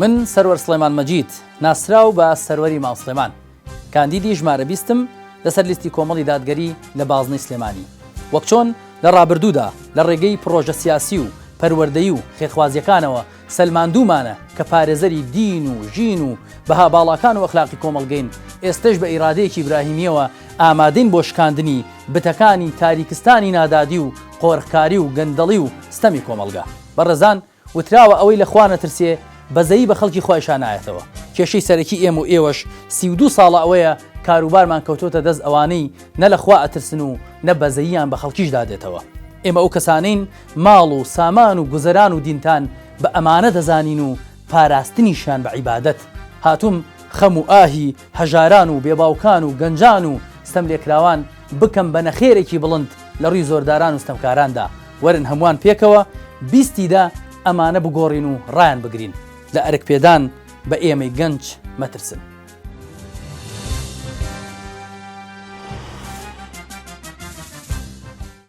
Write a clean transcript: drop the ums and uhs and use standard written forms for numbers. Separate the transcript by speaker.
Speaker 1: من سەروەر سڵێمان مەجید، ناسراو بە سەروەری مام سڵێمان، کاندیدی ژمارە بیستم لەسەر لیستی کۆمەڵی دادگەری لە بازنەی سلێمانی. وەک چۆن لە ڕابردوودا لە ڕێگەی پڕۆژە سیاسی و پەروەردەیی و خێرخوازییەکانەوە سەلماندوومانە کە پارێزەری دین و ژین و بەها باڵاکان و ئەخلاقی کۆمەڵگەین، ئێستەش بە ئیرادەیەکی ئیبراهیمییەوە ئامادەین بۆ شکاندنی بتەکانی تاریکستانی نادادی و قۆرخکاری و گەندەڵی و ستەمی کۆمەڵگە. بەڕێزان وتراوە ئەوەی لە خوا نەترسێ بەزەیی بە خەڵکی خوایشا نایەتەوە. کێشەی سەرەکی ئێمە و ئێوەش 32 ساڵە ئەوەیە کاروبارمان کەوتۆتە دەست ئەوانەی نە لە خوا ئەترسن و نە بەزەییان بە خەڵکیشدا دێتەوە. ئێمە ئەو کەسانەین ماڵ و سامان و گوزەران و دینتان بە ئەمانە دەزانین و پاراستنیشیان بە عیبادەت. هاتووم خەم و ئاهی هەژاران و بێباوکان و گەنجان و ستەملێکراوان بکەم بە نەخێرێکی بڵند لە ڕووی زۆرداران و ستەمکاراندا. وەرن هەمووان پێکەوە بیستی دە ئەمانە بگۆڕین و ڕایان بگرین. لە ئەرک پێدان بە ئێمەی گەنج مەترسن.